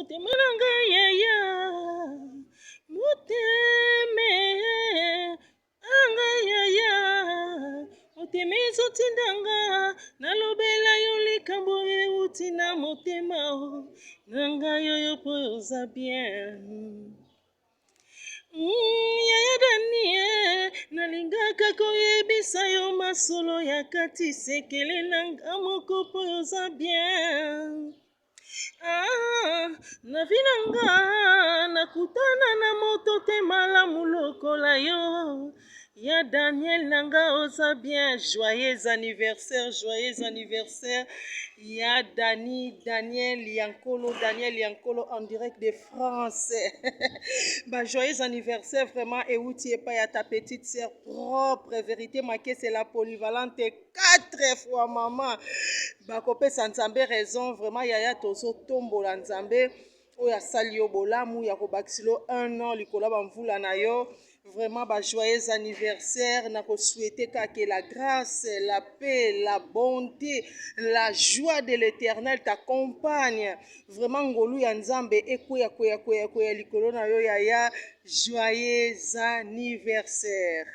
Motema na ngai yaya, motema ngai yaya, motema ezotinda nga nalobela yo likambo euti na motema na ngai oyo mpo oza bien. Yaya Dani eh, nalingaka koyebisa yo masolo ya kati sekele na nga moko mpo oza bien. Ah, na vie na nga nakutana na moto te malamu lokola yo ya Daniel na nga oza bien. Joyeux anniversaire, joyeux anniversaire ya Dani Daniel Yankolo, Daniel Yankolo en direct de France. Ba joyeux anniversaire vraiment euti epai ya ta petite sœur propre vérité makese la polyvalente quatre fois maman. Bakopesa Nzambe raison vraiment yaya, tozotombola Nzambe oyo asali yo bolamu ya kobakisilo un an likolo ya bamvula na yo. Vraiment ba joyeux anniversaire, na kosouhaiter kaka la grâce, la paix, la bonté, la joie de l'Éternel t'accompagne. Vraiment ngolu ya Nzambe ekweya kweya kweya kweya likolo na yo yaya. Joyeux anniversaire.